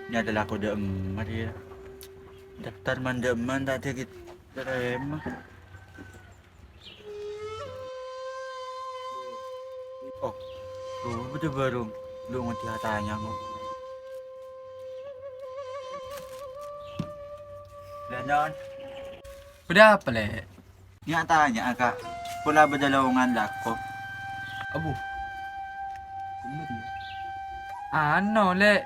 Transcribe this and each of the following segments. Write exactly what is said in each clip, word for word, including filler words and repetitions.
Ini adalah kode emas ya. Daftar mandâ' emma ta' dâggi' tarèma. Oh, rowa bâdâ bârung. Lu ngerti atanya kok. Danon. Bâdâ apa, Lè'? Nya' tanya, Ka'. Pola bâdâ lowongan lako. Abu. Ano, Lè'.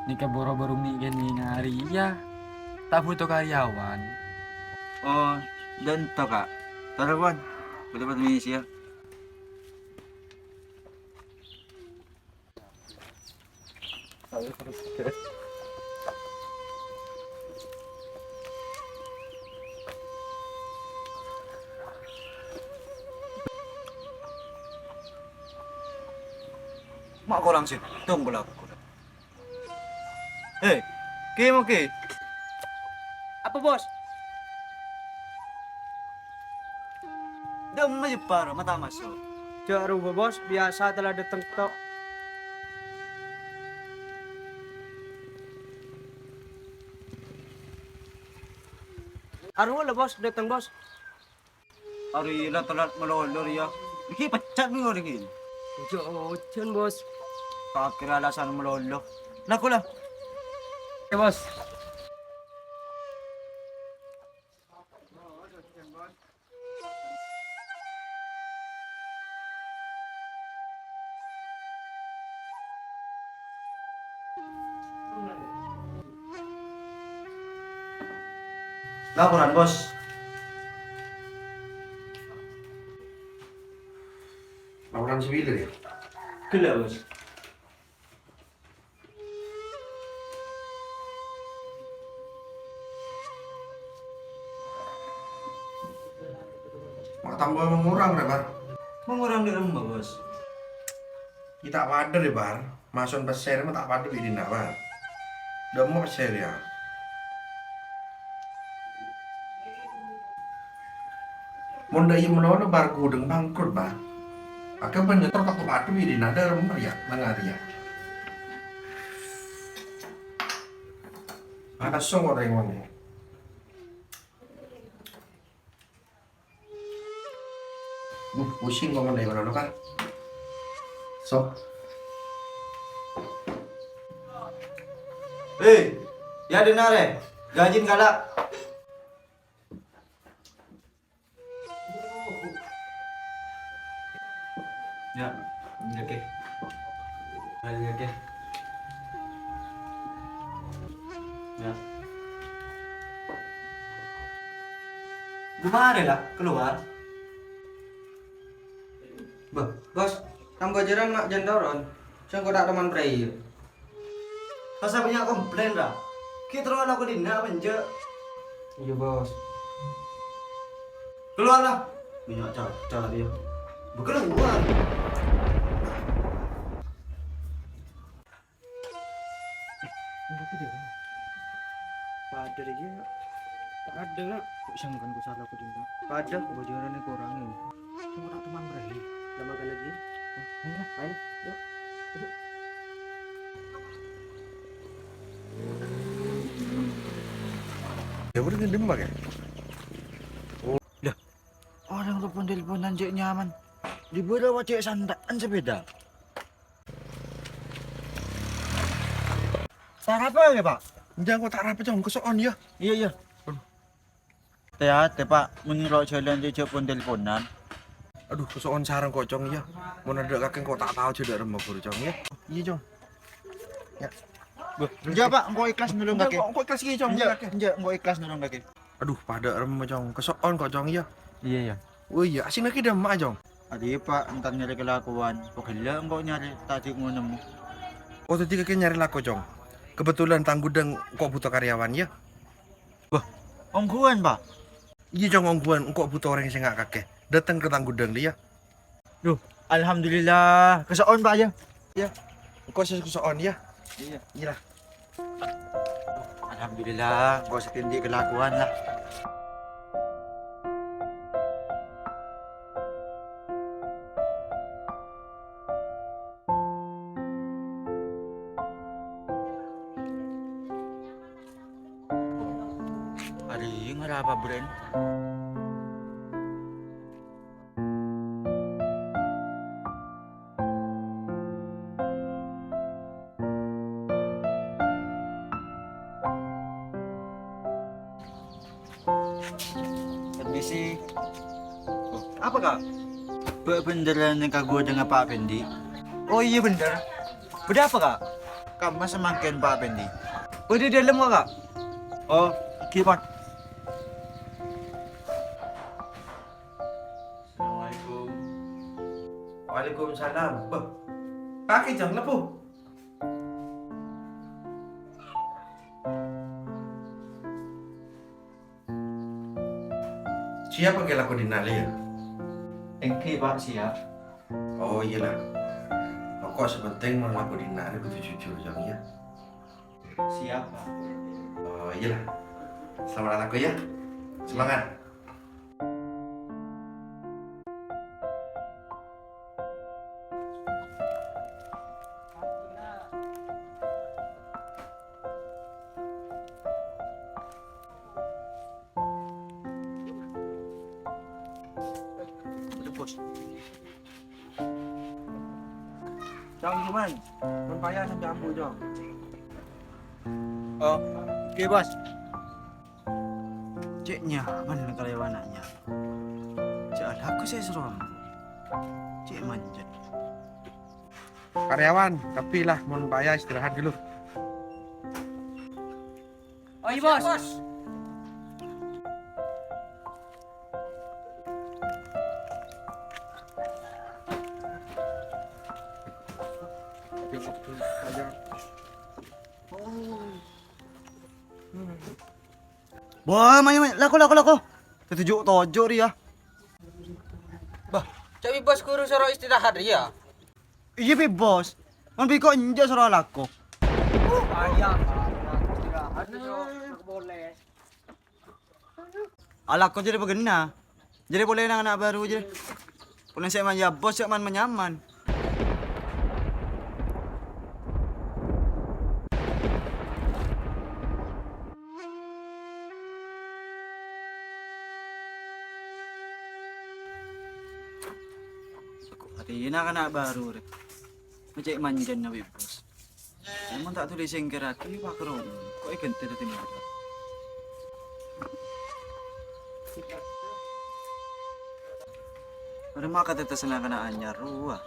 Nèka boro-boro mè' kènè' arèya. Ta' buto karyawan. Oh, dânto, Ka'. Telepon. Telepon misi ya. Ma' korang sèttong kalakowan. He, Ki, Moki. Apa, Bos? Dâ'emma jepar, mata maso'. Jhâ' rowa, Bos, biyasa tella dâteng to'. Arowa la, Bos, dâteng, Bos. Arèya la telat malolo rèya. Iki pecat nih orèng ini. Jhâ' ojhân, Bos. Pakèr alasan malolo. Lako la. Oke, Bos. Laporan, Bos. Laporan sè bilâ, yâ? Ghellâ', Bos. Ma' tambâ mangorang, rè, Bar? Mangorang dâ' remma, Bos? Yâ ta' padâ, rè, Bar. Mason pèssè rè ma' ta' padâ bi' dinna', Bar. Dâ'emma pèssè rèya. Mon dâ' iyâ malolo, Bar, ghudhâng bangkrut, Bar. Akabân nyetor tako' padâ bi' dinna' dâ' remma rèya, nang arèya. Ana song orèng wong. Duh, pusing kok ngenai malolo, Kar. So. Hei, yâ dinna' rè, gajin kala'. Yâ, oke. Bâli, oke. Yâ. Gimana, la? Keluar? Bâh, Bos, tambâ jârân ma' jân toron. Sèngko' ta' toman prèi. Masa bânnya' komplain, ra? Ghi' terro alako dinna' apa enjâ'? Iyâ, Bos. Keluar, la. Bânnya' caca, la, iyâ. Bâ, keluar. Padâ rèya. Padâ, la. Kok sangkan ku sala ku dinna'? Padâ, bojorane kurang, ya. Cuma tak teman berani. Lama kali lagi. Ayo, ayo. Yuk. Yuk. Ya udah, ngendem pakai. Lah, orang telepon-teleponan cek nyaman. Di bawah cek santaan sepeda. Sarapa ya, Pak? Enjâ', engko' ta' arapa, Cong. Kaso'on, ya. Iya, iya. Aduh. Tè-atè, Pak. Mon nèro' jhâlân jhâ' pon-telponan. Aduh, kaso'on sareng ko', Cong, ya. Mon adâ' kakè engko' ta' tao jhâ' dâ' remma buru, Cong, ya. Iya, Cong. Ya. Bâh, enjâ', Pak. Engko' ikhlas nolong kakè. Engko' ikhlas, iya, Cong. Enjâ', enjâ', engko' ikhlas nolong kakè. Aduh, padâ remma, Cong. Kaso'on ko', Cong, ya. Iya, iya. Oh iya, asing lagi dâ' emma', Cong. Adhi, Pak, entar nyarè kalakowan. Pagella' engko' nyarè tadhi' mon nemmo. Oh, daddi kakè nyarè lako, Cong. Kebetulan tang gudhâng engko' buto karyawan, ya. Wah, ongghuwân, Pak? Iya, Cong, ongghuwân. Engko' buto orèng sè nga' kakè. Dâteng ka tang gudhâng, lè, ya. Duh, alhamdulillah. Kaso'on, Pak, ya. Ya. Engko' sè kaso'on, ya. Iya. Iya, lah. Alhamdulillah, engko' sè ta' andi' kalakowan, la. Arapa, Bren? Permisi. Apa, Kak? Bâ' bhendherrân neng kaghudhângnga Pa' Pendi? Oh, iyâ, bhendher. Bâdâ apa, Kak? Kamma samangkèn, Pa' Pendi? Bâdâ è dâlem, kok, Kak? Oh, ghi, Pak. Assalamualaikum. Waalaikumsalam. Bâh, kakè jhâ' lebbhu. Siap kakè lako dinna', Lè, yâ? Èngghi, Pak, siap. Oh, iyâ la. Pokok sè pentèng mon lako dinna' rè kodhu jujur, Jang, yâ. Siap, Pak. Oh, iyâ la. Selamat alako, yâ. Semangat. Bos. Cong, cuman, mon paya sampe' ambu, Cong. Oh, oke, Bos. Cè' nyaman karyawanna, nya. Cè' alako sè soro ambu. Cè' manjâ. Karyawan, kabbhi la, mon paya istirahat dulu. Oh, iya, Bos. Wah, mayu, mayu. Lako, lako, lako. Tatoju'-toju' rèya. Bah, ca'na Bos ghuru soro istirahat rèya. Iyâ, Pi, Bos. Mon bi' engko' enjâ' soro alako. Alako jârèya paghenna. Jârèya polè na'-kana' bhâru jârèya. Polè sè man-, yâ, Bos, sè man-, manyaman. Ko' atèna na'-kana' bhâru rè. Ngecek manjâna, Wi Bos. Mon ta' dhuli sèngkèrraghi, pakerrong. Ko' èghântè dhâddhi mara. Arèya maka tettesna kana' anyar rowa.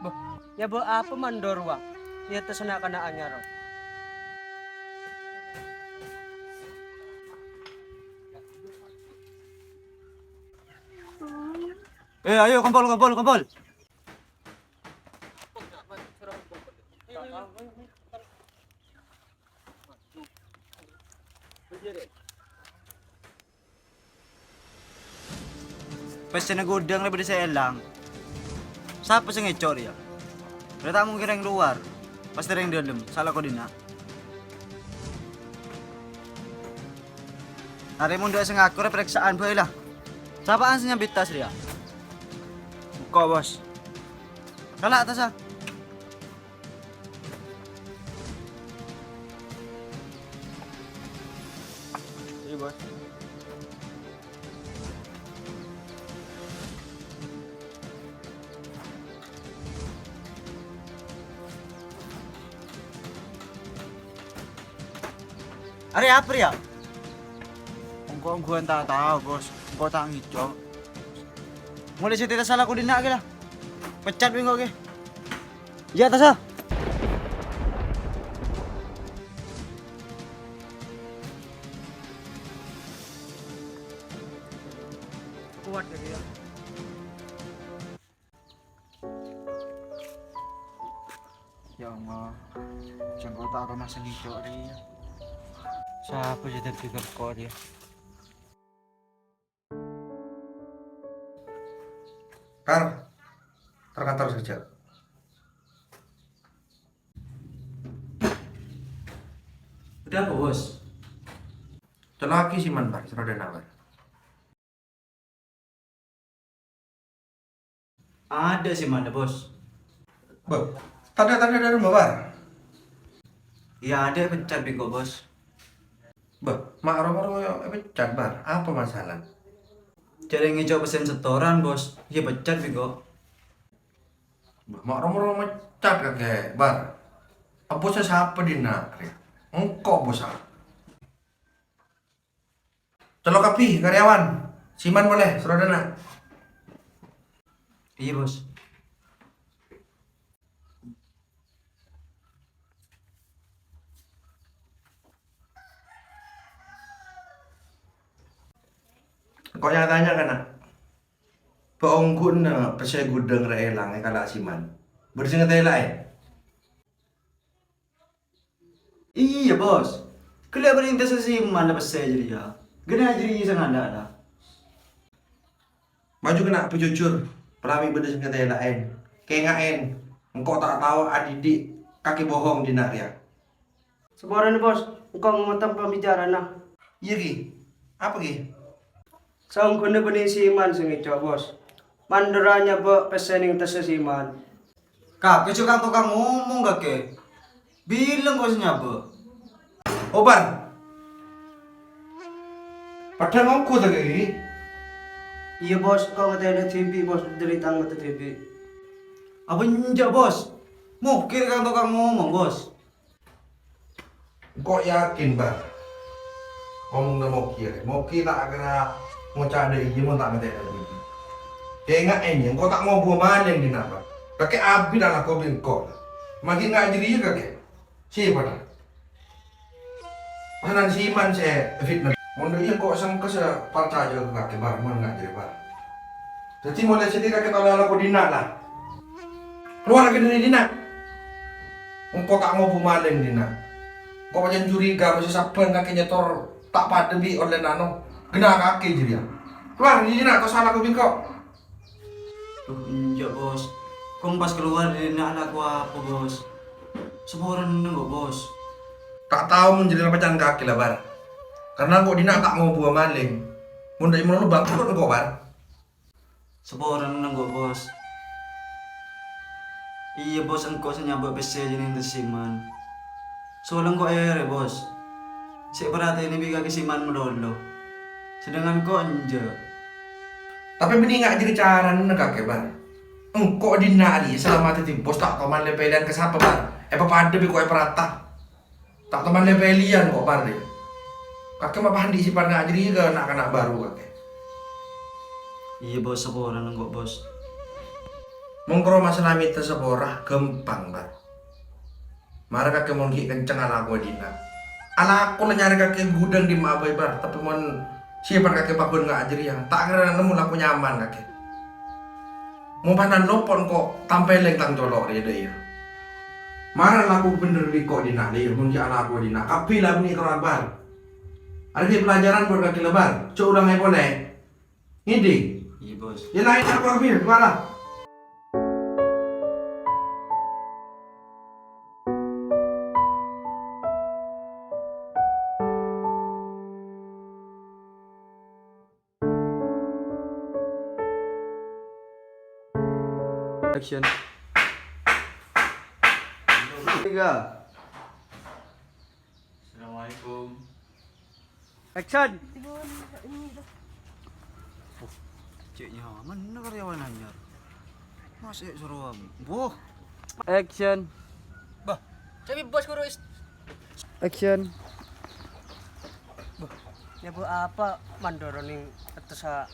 Bâh, nyabâ' apa mandor, wa? Iyâ, tettesna kana' anyar. Eh, ayo, kumpul, kumpul, kumpul. Pèssèna ghudhâng rè bâdâ sè èlang. Sapa sè ngèco' rèya? Rèya ta' mungkin rèng lowar. Pastè rèng dâlem, sè alako dinna'. Arèya mon dâ' sè ngako rè parèksa'an bhâi la. Sapa'an sè nyambit tas rèya? Engko', Bos. Kala' tassa. Iya, Bos. Arèya apa rèya? Engko' ongghuwân ta' tao, Bos. Engko' ta' ngèco'. Molaè satèya sala kodhinna' ghi la. Pecat bi' engko' ghi. Iyâ, tassa. Kuat ya, Ki, ya. Ya Allah, jhâ' engko' ta' aromasa ngèco' rèya. Sapa sè dhâddhi kèr engko' rèya? Tar, tar kantor saja. Ada apa, Bos? Celaka si Man, Bar, sè roda nawar. Adâ' sè mandhâ, Bos. Bâh, tadâ'-tadâ' dâri ma', Bar? Iyâ, adâ' èpecat bi' engko', Bos. Bâh, ma' ro-moro ngoyo' èpecat, Bar? Apa masalah? Jhâ' rèng ngèco' pèssèna setoran, Bos. Iyâ, pecat bi' engko'. Bâh, ma' ro-moro mecat kakè, Bar? Bosna sapa dinna', rè? Engko' bosna. Colo' kabbhi karyawan. Siman polè, soro dâna'. Iyâ, Bos. Engko' nya-tanya kana'. Bâ' ongghuwânna pèssè ghudhâng rè èlang èkala' Siman. Bâdâ sè ngatèla'è? Iyâ, Bos. Ghellâ' bâdâ è tessa Siman pèssè jârèya. Ghânèka jârèya sè ngandhâ'âna. Maju kana', bhâ jujur. Polana bâdâ sè ngatèla'è. Kènga'è. Engko' ta' tao adidik kakè bohong dinna' rèya. Saporana, Bos. Engko' ngotam pambicarana. Iyâ, Ki. Apa, Ki? Saongghuna bânnè Siman sè ngèco', Bos. Mandorra nyabâ' pèssè neng tessa Siman. Kakè jhâ' kang-tokang ngomong, kakè. Bilâng kok sè nyabâ'. Obar. Padâ ngonggu ta' kakè? Iyâ, Bos, kok ngatèla dhibi', Bos, dâri tang mata dhibi'. Apa enjâ', Bos? Mokè kang-tokang ngomong, Bos. Engko' yakin, Bar. Omonganna Moki arè. Moki ta' kèra ngoca' dâ' iyâ mon ta' ngatèla dhibi'. Kènga'è, engko' ta' ngobuwâ malèng dinna', Bar. Kakè abit alako bi' engko'. Maghi nga' jârèya, kakè. Sè padâ. Panan Siman sè fitnah. Mon dâ' iyâ engko' sengka sè parcajâ ka kakè, Bar, mon nga' jârèya, Bar. Dhâddhi, molaè satèya kakè ta' alako dinna', la. Kalowar kakè dâri dinna'. Engko' ta' ngobu malèng dinna'. Engko' pajhân curiga, mosè sabbhân kakè nyetor ta' padâ bi' ollèna anu, ghenna kakè jârèya. Kalowar dâri dinna', ta' osa alako bi' engko'. Duh, enjâ', Bos. Kong pas kalowar dâri dinna' alako apa, Bos? Saporana engko', Bos. Ta' tao mon jârèya la pèca'an kakè la, Bar. Karna engko' dinna' ta' ngobuwâ malèng. Mon dâ' iyâ malolo bangkrut engko', Bar. Saporana engko', Bos. Iyâ, Bos, engko' sè nyabâ' pèssè jârèya neng tessa Siman. Solè engko' èrè, Bos. Sè èparhatènè bi' kakè Siman malolo. Sedangkan engko' enjâ'. Tapè bânnè nga' jârèya carana kakè, Bar. Engko' dinna' arèya salama dhâddhi bos ta' toman lè-pèlèyan ka sapa, Bar. Èpapadâ bi' engko' èparata. Ta' toman lè-pèlèyan kok, Bar, rè. Kakè ma' pandi' sèpat nga' jârèya ka na'-kana' bhuru kakè. Iyâ, Bos, saporana engko', Bos. Mon karo masalah mènta sapora, ghâmpang, Bar. Mara kakè mon ghi' kenceng alako dinna'. Alako la nyarè kakè ghudhâng dimma'a bhâi, Bar. Tapè mon sèpat kakè pabân nga' jârèya, ta' kèra nemmo lako nyaman kakè. Mon panan lopot engko' tampèlèng tang colo' rèya dâ' iyâ. Mara lako bhender bi' engko' dinna' rèya, mon ghi' alako dinna'. Kabbhi la bânnè karo Akbar. Arèya pelajaran bud kakè la, Bar. Jhâ' ulangaè polè. Ngèdhing? Iyâ, Bos. Yâ, laèn aku, Akbar, mara. Action. Tiga. Assalamualaikum. Action. Cek nyaman karyawan anyar. Mas, eh, suruh. Boh. Action. Bah, cek bos guru is- Action. Bah, nyabâ' apa mandor neng atas a-,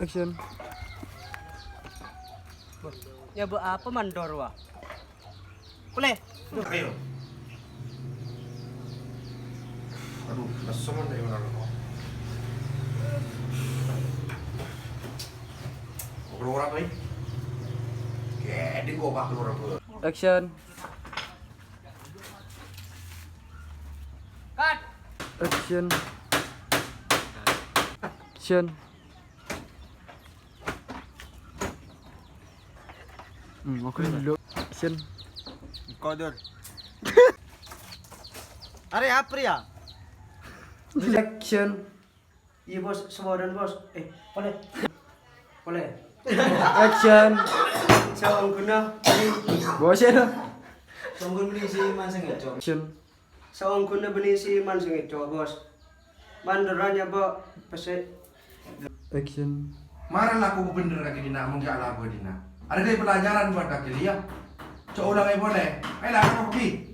Action. Bah, nyabâ' apa mandor, wah? Polè. Ayo. Aduh, lesu mon dâ' iyâ mara kok. Kok kalowar apa, eh? Kèdhing kok, Pak, kalowar apa? Action. Cut. Action. Action. Hmm, aku dulu. Action. Kodur. Arè apa ya? Action. Iyâ, Bos, saporana, Bos. Eh, polè. Polè. Action. Saongghuna. Bos ya, no? Saongghuna bânnè si Iman sè ngèco. Action. Saongghuna bânnè si Iman sè ngèco, Bos. Mandhârâ nyabâ' pèssè. Action. Mara lako bhender ka dinna', mon ghi' alako dinna'. Arèya pelajaran buat kakè, ya. Cok ulangi polè. Ayo lah, aku pergi.